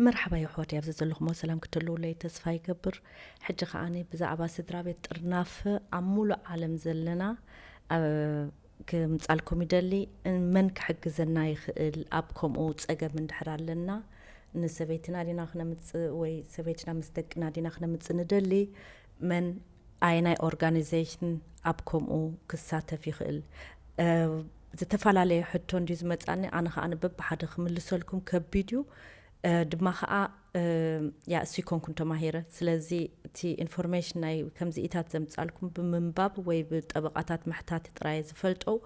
መርሓባ የሕዋት፣ ኣብዚ ዘለኹሞ ሰላም ክትህልውለይ ተስፋ ይገብር። ሕጂ ከዓኒ ብዛዕባ ስድራ ቤት ጥርናፈ ኣብ ሙሉእ ዓለም ዘለና ኣብ ክምጻልኩም ይደሊ። መን ክሕግዘና ይኽእል? ኣብ ከምኡ ጸገም እንድሕር ኣለና፣ ንሰበይትና ዲና ክነምጽእ ወይ ሰበይትና ምስ ደቅና ዲና ክነምጽእ ንደሊ፣ መን ኣየናይ ኦርጋኒዜሽን ኣብ ከምኡ ክሳተፍ ይኽእል? እ፣ ዝተፈላለየ ሕቶ እንድዩ ዝመጻኒ፣ ኣነ ኸዓ በብሓደ ክምልሰልኩም ከቢድ እዩ። እ፣ ድማ ኸዓ፣ እ፣ ያ እሱ ይኮንኩን ተማሂረ። ስለዚ እቲ ኢንፎርሜሽን ናይ ከምዚኢታት ዘምጻልኩም ብምንባብ ወይ ብጠበቓታት ምሕታት ጥራይ ዝፈልጠው።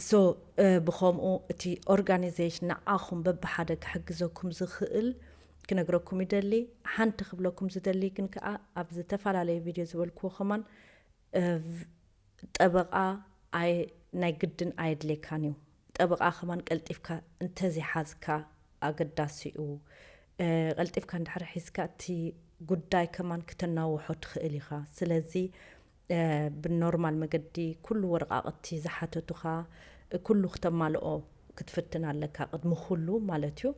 ሶ፣ እ፣ ብኸምኡ እቲ ኦርጋኒዜሽን ንዓኹም በብሓደ ክሕግዘኩም ዝኽእል ክነግረኩም ይደሊ። ሓንቲ ክብለኩም ዝደሊ ግን ከኣ ኣብ ዝተፈላለየ ቪድዮ ዝበልክዎ ከማን፣ እ፣ ጠበቓ ኣይ-፣ ናይ ግድን ኣየድልየካን እዩ። ጠበቓ ከማን ቀልጢፍካ እንተዘይሓዝካ ኣገዳሲ እዩ። እ፣ ቀልጢፍካ እንድሕር ሒዝካ እቲ ጉዳይ ከማን ክተናውሖ ትኽእል ኢኻ። ስለዚ፣ እ፣ ብኖርማል መገዲ ኩሉ ወረቓቕቲ ዝሓተቱኻ፣ ኩሉ ክተማልኦ ክትፍትን ኣለካ፣ ቅድሚ ኩሉ ማለት እዩ።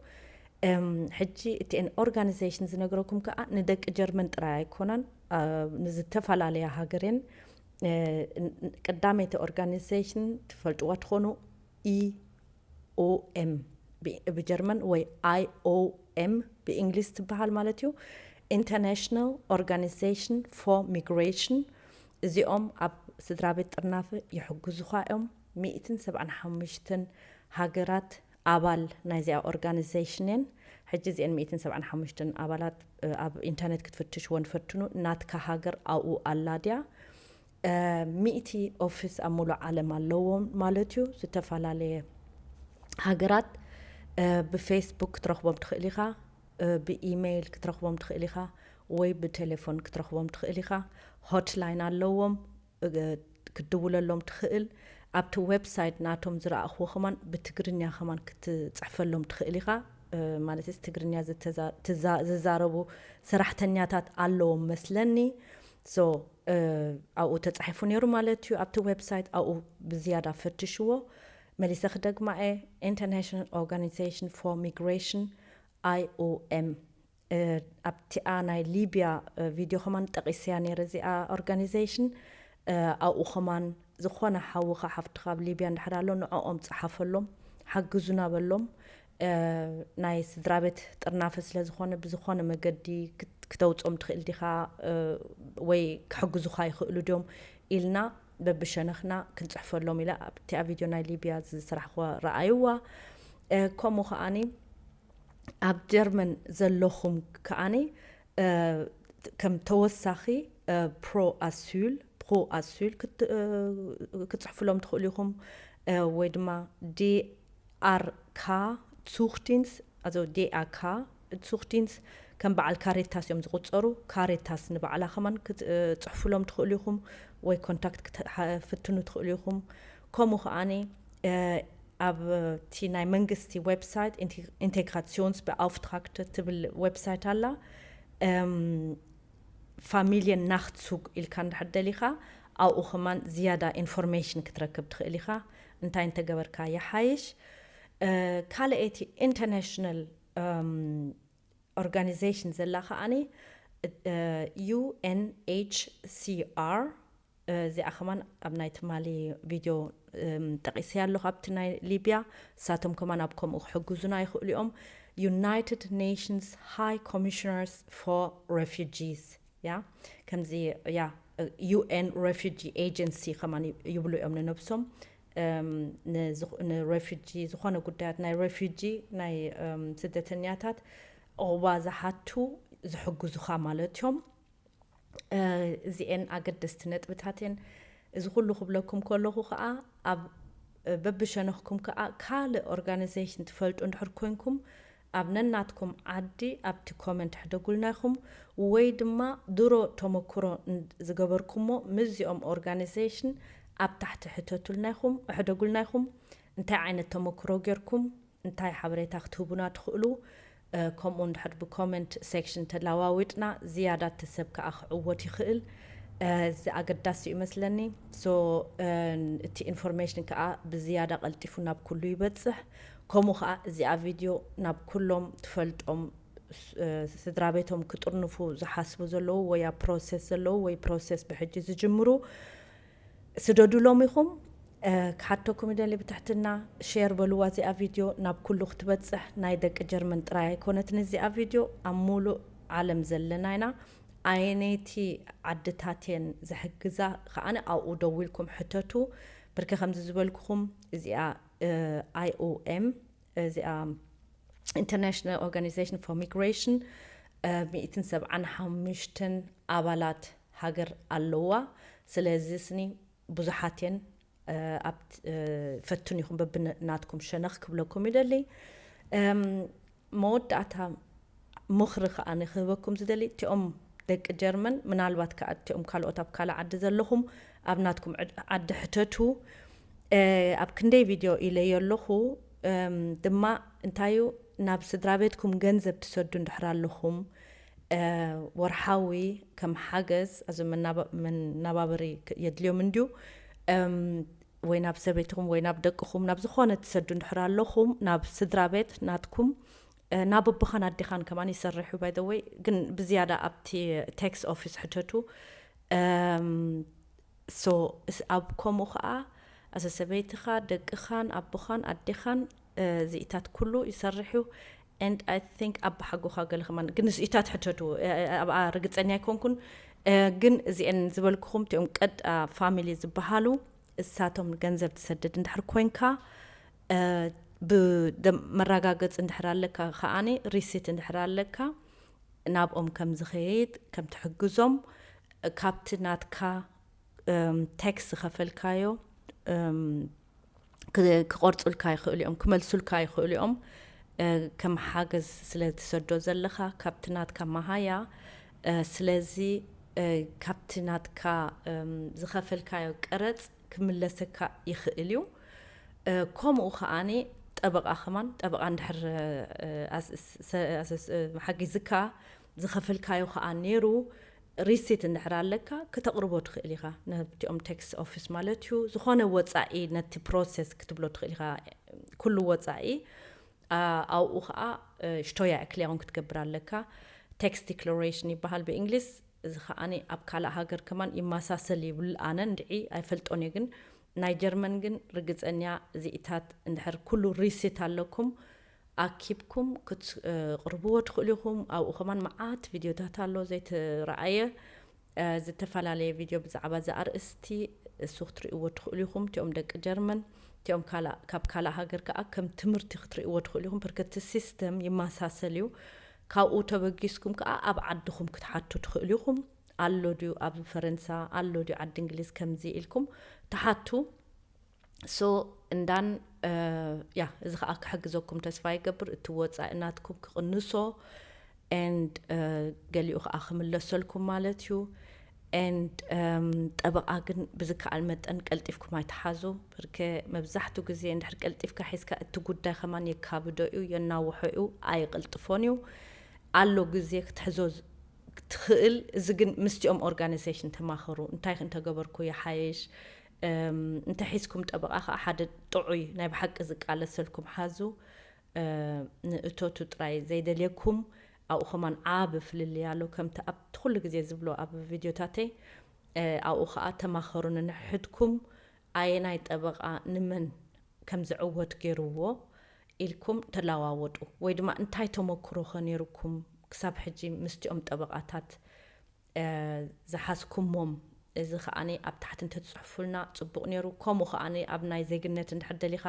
እም፣ ሕጂ እቲ ኦርጋኒዜሽን ዝነግረኩም ከኣ ንደቂ ጀርመን ጥራይ ኣይኮነን፣ እ፣ ንዝተፈላለያ ሃገር እየን። እ፣ ን-፣ ን-፣ ቀዳመይቲ ኦርጋኒዜሽን ትፈልጥዋ ትኾኑ፣ ኢ ኦ ኤም ብ-፣ ብጀርመን ወይ ኣይ ኦ ኤም ብእንግሊዝ ትበሃል ማለት እዩ። ኢንተርናሽናል ኦርጋኒዜሽን ፎር ሚግሬሽን። እዚኦም ኣብ ስድራ ቤት ጥርናፈ ይሕግዙኻ እዮም። ሚእትን ሰብዓን ሓሙሽተን ሃገራት ኣባል ናይዚኣ ኦርጋኒዜሽን እየን። ሕጂ እዚአን ሚእትን ሰብዓን ሓሙሽተን ኣባላት፣ እ፣ ኣብ ኢንተርኔት ክትፍትሽወን ፈትኑ። ናትካ ሃገር ኣብኡ ኣላ ድያ? እ፣ ሚእቲ ኦፊስ ኣብ ሙሉእ ዓለም ኣለዎም ማለት እዩ። ዝተፈላለየ ሃገራት፣ እ፣ ብፌስቡክ ክትረኽቦም ትኽእል ኢኻ፣ እ፣ ብኢሜይል ክትረኽቦም ትኽእል ኢኻ፣ ወይ ብቴሌፎን ክትረኽቦም ትኽእል ኢኻ። ሆትላይን ኣለዎም፣ እ፣ ክትድውለሎም ትኽእል። ኣብቲ ዌብሳይት ናቶም ዝረኣኽዎ ከማን ብትግርኛ ከማን ክትጽሕፈሎም ትኽእል ኢኻ። እ፣ ማለት ትግርኛ ዝተዛ-፣ ትዛ-፣ ዝዛረቡ ሰራሕተኛታት ኣለዎም መስለኒ። ሶ፣ እ፣ ኣብኡ ተጻሒፉ ነይሩ ማለት እዩ። ኣብቲ ዌብሳይት ኣብኡ ብዝያዳ ፈትሽዎ። መሊሰ ክደግማ እየ፣ ኢንተርናሽናል ኦርጋኒዜሽን ፎር ሚግሬሽን፣ ኣይ ኦ ኤም። እ፣ ኣብቲኣ ናይ ሊብያ፣ እ፣ ቪድዮ ከማን ጠቒሰያ ነይረ እዚኣ ኦርጋኒዜሽን። እ፣ ኣብኡ ከማን ዝኾነ ሓውኻ ሓፍትኻ ኣብ ሊብያ እንድሕር ኣሎ ንዕኦም ጸሓፈሎም፣ ሓግዙና በሎም። እ፣ ናይ ስድራ ቤት ጥርናፈ ስለ ዝኾነ ብዝኾነ መገዲ ክት-፣ ክተውጾም ትኽእል ዲኻ፣ እ፣ ወይ ክሕግዙኻ ይኽእሉ ድዮም ኢልና በብሸነኽና ክንጽሕፈሎም ኢለ ኣብቲኣ ቪድዮ ናይ ሊብያ ዝሰራሕኽዋ ረኣይዋ። እ፣ ከምኡ ከኣኒ ኣብ ጀርመን ዘለኹም ከኣኒ፣ እ፣ ከም ተወሳኺ፣ እ፣ ፕሮ ኣሱል፣ ፕሮ ኣሱል ክት-፣ እ፣ ክትጽሕፍሎም ትኽእሉ ኢኹም። እ፣ ወይ ድማ ዲ ኣር ካ ሱክቲንስ፣ ኣዞ ዲ ኣር ካ ሱክቲንስ ከም በዓል ካሬታስ እዮም ዝቑጸሩ። ካሬታስ ንባዕላ ከማን ክት-፣ እ፣ ጽሕፉሎም ትኽእሉ ኢኹም ወይ ኮንታክት ክት-፣ ሓ-፣ ፍትኑ ትኽእሉ ኢኹም። ከምኡ ከኣኒ፣ እ፣ ኣብ እቲ ናይ መንግስቲ ዌብሳይት ኢንቲ-፣ ኢንቴግራሲዮንስቤኣውፍትራግተ ትብል ዌብሳይት ኣላ። እም፣ ፋሚልየን ናክትሱግ ኢልካ እንድሕር ደሊኻ፣ ኣብኡ ከማን ዝያዳ ኢንፎርሜሽን ክትረክብ ትኽእል ኢኻ። እንታይ እንተገበርካ ይሓይሽ። እ፣ ካልኣይቲ ኢንተርናሽናል፣ እም፣ ኦርጋኒዜሽን ዘላ ከኣኒ፣ እ፣ ዩ ኤን ኤች ሲ ኣር፣ እ፣ እዚኣ ከማን ኣብ ናይ ትማሊ ቪድዮ፣ እም፣ ጠቒሰያ ኣለኹ ኣብቲ ናይ ሊብያ። ንሳቶም ከማን ኣብ ከምኡ ክሕግዙና ይኽእሉ እዮም። ዩናይትድ ኔሽንስ ሃይ ኮሚሽነርስ ፎር ሬፊጂስ፣ ያ፣ ከምዚ፣ ያ፣ ዩ ኤን ሬፊጂ ኤጀንሲ ከማን ይ-፣ ይብሉ እዮም ንነብሶም። እም፣ ንዝኹ-፣ ንሬፊጂ፣ ዝኾነ ጉዳያት ናይ ሬፊጂ፣ ናይ፣ እም፣ ስደተኛታት ዑቕባ ዝሓቱ ዝሕግዙኻ ማለት እዮም። እ፣ እዚኤን ኣገደስቲ ነጥብታት እየን። እዚ ኩሉ ክብለኩም ከለኹ ከኣ ኣብ፣ እ፣ በብሸነኽኩም ከኣ ካልእ ኦርጋኒዜሽን ትፈልጡ እንድሕር ኮንኩም ኣብ ነናትኩም ዓዲ ኣብቲ ኮመንት ሕደጉልና ኢኹም፣ ወይ ድማ ድሮ ተመክሮ ን-፣ ዝገበርኩሞ ምስዚኦም ኦርጋኒዜሽን ኣብ ታሕቲ ሕተቱልና ኢኹም፣ ሕደጉልና ኢኹም። እንታይ ዓይነት ተመክሮ ጌርኩም፣ እንታይ ሓበሬታ ክትህቡና ትኽእሉ? እ፣ ከምኡ እንድሕር ብኮመንት ሴክሽን ተለዋዊጥና ዝያዳ እቲ ሰብ ከኣ ክዕወት ይኽእል። እ፣ እዚ ኣገዳሲ እዩ መስለኒ። ሶ፣ እ፣ እቲ ኢንፎርሜሽን ከኣ ብዝያዳ ቀልጢፉ ናብ ኩሉ ይበጽሕ። ከምኡ ከዓ እዚኣ ቪድዮ ናብ ኩሎም ትፈልጦም ስድራ ቤቶም ክጥርንፉ ዝሓስቡ ዘለዉ ወይ ኣብ ፕሮሰስ ዘለዉ ወይ ፕሮሰስ ብሕጂ ዝጅምሩ ስደዱሎም ኢኹም። ክሓተኩም ይደሊ ብትሕትና፣ ሼር በልዋ እዚኣ ቪድዮ ናብ ኩሉ ክትበፅሕ። ናይ ደቂ ጀርመን ጥራይ ኣይኮነትን እዚኣ ቪድዮ፣ ኣብ ሙሉእ ዓለም ዘለና ኢና። ኣየነይቲ ዓድታት እየን ዝሕግዛ ከዓነ ኣብኡ ደዊልኩም ሕተቱ። ብርኪ ከምዚ ዝበልኩኹም እዚኣ IOM እዚኣ International Organization for Migration ሚእትን ሰብዓን ሓሙሽተን ኣባላት ሃገር ኣለዋ። ስለዚ ስኒ ብዙሓት እየን። ኣብ ፈትን ይኹም በብናትኩም ሸነኽ ክብለኩም ይደሊ። መወዳእታ ምኽሪ ከዓ ክህበኩም ዝደሊ እቲኦም ደቂ ጀርመን፣ ምናልባት ከዓ እቲኦም ካልኦት ኣብ ካልእ ዓዲ ዘለኹም ኣብ ናትኩም ዓዲ ሕተቱ። ኣብ ክንደይ ቪድዮ ኢለዮ ኣለኹ። ድማ እንታዩ፣ ናብ ስድራ ቤትኩም ገንዘብ ትሰዱ እንድሕር ኣለኹም ወርሓዊ ከም ሓገዝ፣ እዚ መናባበሪ የድልዮም እንድዩ፣ ወይ ናብ ሰበይትኹም ወይ ናብ ደቅኹም ናብ ዝኾነ ትሰዱ እንድሕር ኣለኹም፣ ናብ ስድራ ቤት ናትኩም ናብ ኣቦኻን ኣዴኻን ከማን ይሰርሕ እዩ። ባይ ዘ ወይ ግን ብዝያዳ ኣብቲ ታክስ ኦፊስ ሕተቱ። ሶ ኣብ ከምኡ ከዓ ኣሰ ሰበይትኻ፣ ደቅኻን ኣቦኻን ኣዴኻን እዚኢታት ኩሉ ይሰርሕ እዩ። And I think ኣባሓጎኻ ገለ ከማን ግን እዚኢታት ሕተቱ፣ ኣብኣ ርግፀኛ ኣይኮንኩን። ግን እዚአን ዝበልኩኹም እቲኦም ቀጥታ ፋሚሊ ዝበሃሉ እሳቶም ገንዘብ ትሰድድ እንድሕር ኮንካ፣ መረጋገፂ እንድሕር ኣለካ ከዓኒ፣ ሪሲት እንድሕር ኣለካ፣ ናብኦም ከም ዝኸይድ ከም ትሕግዞም፣ ካብቲ ናትካ ታክስ ዝኸፈልካዮ ክቆርፁልካ ይኽእሉ እዮም፣ ክመልሱልካ ይኽእሉ እዮም። ከም ሓገዝ ስለ ትሰዶ ዘለኻ ካብቲ ናትካ መሃያ። ስለዚ ካብቲ ናትካ ዝኸፈልካዮ ቀረፅ ክምለሰካ ይኽእል እዩ። ከምኡ ከዓኒ ጠበቓ ከማን፣ ጠበቓ እንድሕር ሓጊዝካ፣ ዝኸፈልካዮ ከዓ ነይሩ ሪሲት እንድሕር ኣለካ ክተቕርቦ ትኽእል ኢኻ፣ ነብቲኦም ታክስ ኦፊስ ማለት እዩ። ዝኾነ ወፃኢ ነቲ ፕሮሰስ ክትብሎ ትኽእል ኢኻ። ኩሉ ወፃኢ ኣብኡ ከዓ ሽቶያ ክሊያውን ክትገብር ኣለካ። ታክስ ዲክሎሬሽን ይበሃል ብእንግሊዝ። እዚ ከዓኒ ኣብ ካልእ ሃገር ከማን ይመሳሰል ይብል፣ ኣነ እንድዒ ኣይፈልጦን እየ፣ ግን ናይ ጀርመን ግን ርግፀኛ እዚኢታት እንድሕር ኩሉ ሪሲት ኣለኩም ኣኪብኩም ክትቕርብዎ ትኽእሉ ኢኹም። ኣብኡ ከማን መዓት ቪድዮታት ኣሎ ዘይተረኣየ፣ ዝተፈላለየ ቪድዮ ብዛዕባ እዚ ኣርእስቲ እሱ ክትርእይዎ ትኽእሉ ኢኹም። እቲኦም ደቂ ጀርመን፣ እቲኦም ካብ ካልእ ሃገር ከዓ ከም ትምህርቲ ክትርእይዎ ትኽእሉ ኢኹም። ብርክቲ ሲስተም ይመሳሰል እዩ። ካብኡ ተበጊስኩም ከዓ ኣብ ዓድኹም ክትሓቱ ትኽእሉ ኢኹም። ኣሎ ድዩ ኣብ ፈረንሳ፣ ኣሎ ድዩ ዓዲ እንግሊዝ ከምዚ ኢልኩም ትሓቱ። ሶ እንዳን ያ እዚ ከዓ ክሕግዘኩም ተስፋ ይገብር፣ እቲ ወፃኢ ናትኩም ክቕንሶ and ገሊኡ ከዓ ክምለሰልኩም ማለት እዩ። And ጠበቓ ግን ብዝከኣል መጠን ቀልጢፍኩም ኣይትሓዙ። ብርከ መብዛሕቱ ግዜ እንድሕር ቀልጢፍካ ሒዝካ እቲ ጉዳይ ከማን የካብዶ እዩ፣ የናውሖ እዩ፣ ኣይቕልጥፎን እዩ። ኣሎ ግዜ ክትሕዞ ትኽእል። እዚ ግን ምስቲኦም ኦርጋናይዜሽን ተማኸሩ፣ እንታይ እንተገበርኩ ይሓይሽ። እንተሒዝኩም ጠበቓ ከዓ ሓደ ጥዑይ ናይ ብሓቂ ዝቃለሰልኩም ሓዙ። ንእቶቱ ጥራይ ዘይደልየኩም ኣብኡ ከማን ዓቢ ፍልልይ ኣሎ። ከምቲ ኣብቲ ኩሉ ግዜ ዝብሎ ኣብ ቪድዮታተይ ኣብኡ ከዓ ተማኸሩ ንንሕድኩም ኣየናይ ጠበቓ ንመን ከም ዝዕወት ገይርዎ ኢልኩም ተለዋወጡ፣ ወይ ድማ እንታይ ተመክሮ ከ ነይርኩም ክሳብ ሕጂ ምስቲኦም ጠበቓታት ዝሓዝኩሞም? እዚ ከዓኒ ኣብ ታሕቲ እንተትፅሕፉልና ፅቡቕ ነይሩ። ከምኡ ከዓኒ ኣብ ናይ ዜግነት እንድሕር ደሊኻ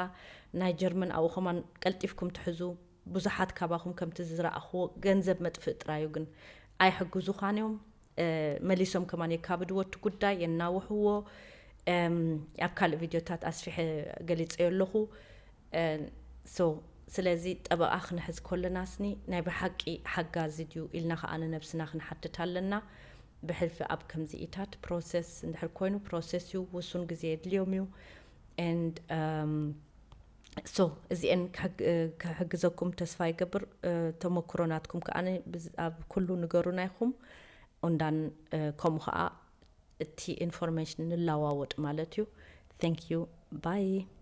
ናይ ጀርመን ኣብኡ ከማን ቀልጢፍኩም ትሕዙ። ብዙሓት ካባኹም ከምቲ ዝረኣኽዎ ገንዘብ መጥፍእ ጥራዩ ግን ኣይሕግዙኻን እዮም። መሊሶም ከማን የካብድዎ እቲ ጉዳይ፣ የናውሕዎ። ኣብ ካልእ ቪድዮታት ኣስፊሐ ገሊፀዮ ኣለኹ። ሶ ስለዚ ጠበቓ ክንሕዝ ከለና ስኒ ናይ ብሓቂ ሓጋዚ ድዩ ኢልና ከዓ ንነብስና ክንሓትት ኣለና። ብሕልፊ ኣብ ከምዚኢታት ፕሮሰስ እንድሕር ኮይኑ ፕሮሰስ እዩ፣ ውሱን ግዜ የድልዮም እዩ። And so እዚአን ክሕግዘኩም ተስፋ ይገብር። ተመክሮ ናትኩም ከዓ ኣብ ኩሉ ንገሩና ኢኹም። እንዳን ከምኡ ከዓ እቲ ኢንፎርሜሽን ንለዋወጥ ማለት እዩ። Thank you. Bye.